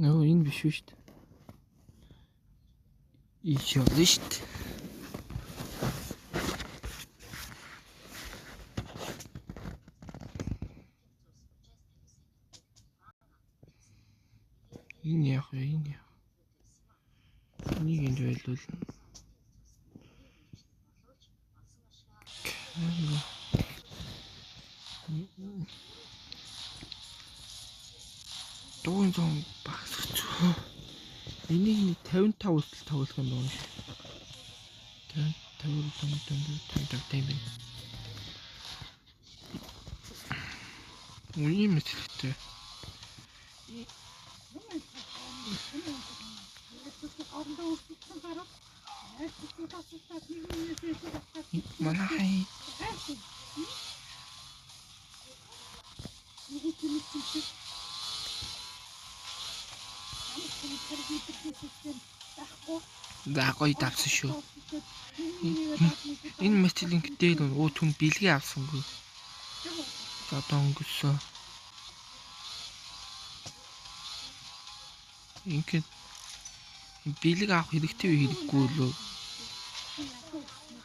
Нөө энэ биш үү шүү дээ. Ийш явлаа шүү дээ. Энэ яах вэ? Энэ яах. Энийг энд байлвал дуугийн зам багс хэцүү. Энийг нэг 55 хүртэл тоглох юм байна. 50 55 55 юм байна. Үний мэтлэгтэй. Манай за гоё давсан шүү. Энэ мэтлэнг дээр өө түн бэлгээ авсангүй. За одоо өнгөрсөн. Ингээд бэлэг авах хэрэгтэй үү хэрэггүй лөө?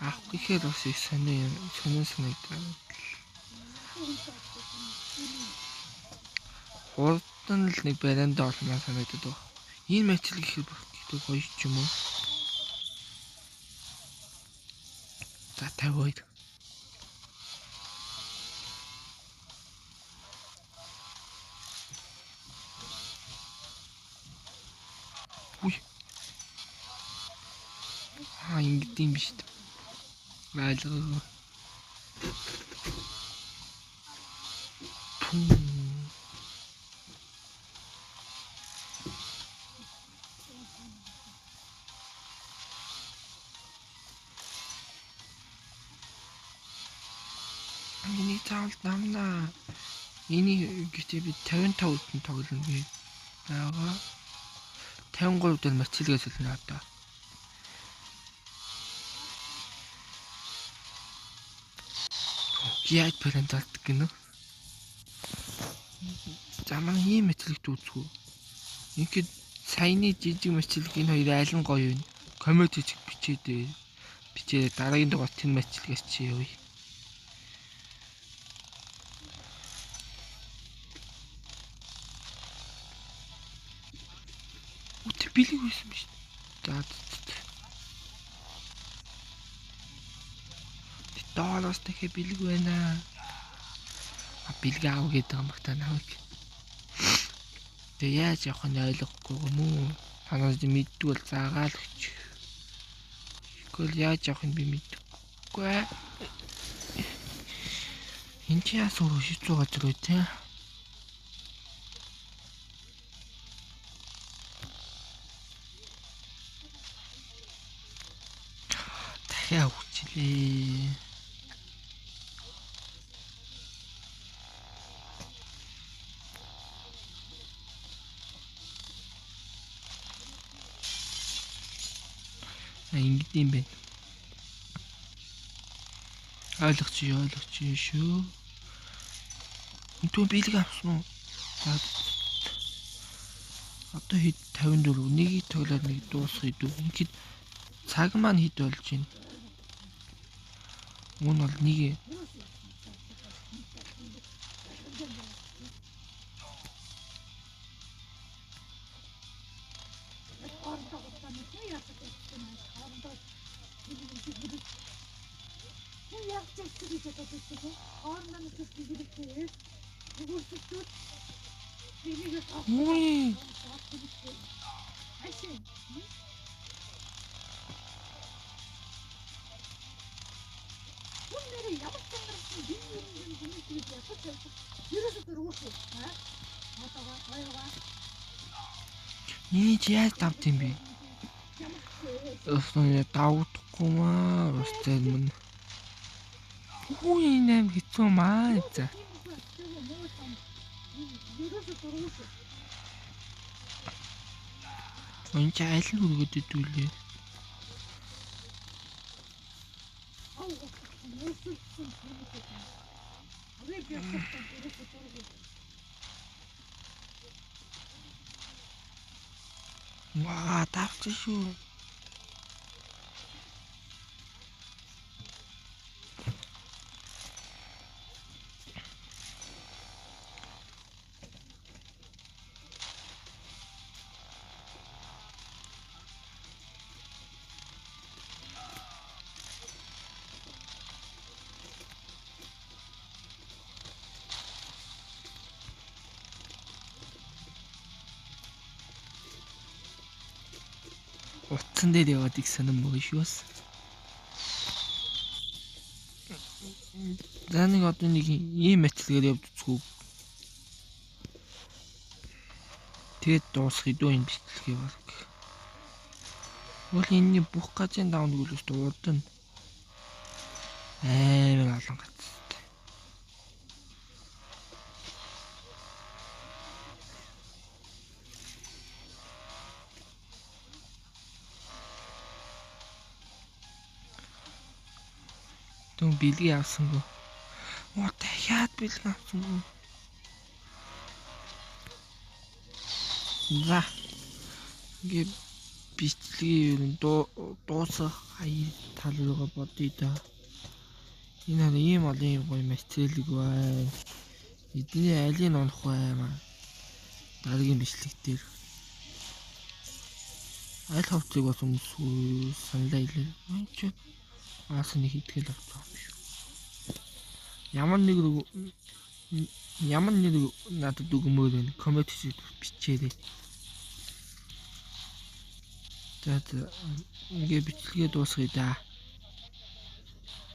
Авах гэхээр бас их сонио юм, сонин санагдаад. Хурдан л нэг барианда олмоор санагдаад байна. Энэ мэтлэг гэхээр гэдэг гоё ч юм уу? За 52. Үгүй. Аа ингэдэм биш үү? Ойлгоо. Пүм. Энийг заавал намнаа. Энийг гэхдээ би 55 үдэн тоглоно гэж байгаа. 53 дээр мацилгээ солино одоо. Яаж барианд алддаг гинэ? За манай ийм мэтлэгт үзгүй. Ингээд саяны жижиг мэтлэг энэ хоёр аль нь гоё вэ? Коммент хийх бичээдээ. Бичээ дараагийн дугаар тэн мэтлэгээс чи явъя. Үгүй бэлэг байсан биш. За доороос дахиад бэлэг байна. А бэлэг аав гэдэг юм баг та намайг. Тэгээ яаж явах нь ойлгохгүй юм уу? Танаас мэддэг бол заагаал өгч. Тэгвэл яаж явах нь би мэдэхгүй. Энд чи яасан өөр шийдвэр газар үү те? Дахиад хүчлээ. Ингэдэм юм байна. Ойлгочих, ойлгочих шүү. Түн бэлэг авсан уу? Одоо хэд 54 нэгийг тоглоод нэг дуусгах идүү. Ингээд цаг маань хэд болж байна? Уг нь бол нэг Үгүй. Миний чи яаж давд юм бэ? Өстөө давдахгүй маа. Бас зарим нь. Үгүй энэ аим хэцүү маа за. Энэ чи аль нь хүргээд идэвлээ? Ваа, давчих шүү. Утсан дээр яваад их сонирн мөн шүү бас. За нэг одоо нэг ийм мэтлэгээр явж үзгүй. Тэгээд дуусах идүү энэ бичлэгээ баг. Уул энэний бүх газрын даун гүйлээс дуудана. Амар олон газартай. Түн бэлгийг авсангүй. Оо дахиад бэлэг авсангүй. За. Ингээ бичлэгийг ер нь дуусгах аяа тал руугаа бодъё да. Энэ харин ийм олон юм гоё материалыг байна. Эдний алийг унах вэ маа. Дараагийн бичлэг дээр. Аль хувцыг бас өмсвөө саналаа илээ. Энд чи аас нэг хийтгэл авчих юм шүү. Ямар нэг надад өгмөр байна. Коммент бичээрэй. За ингээ бичлэгээ дуусгая да.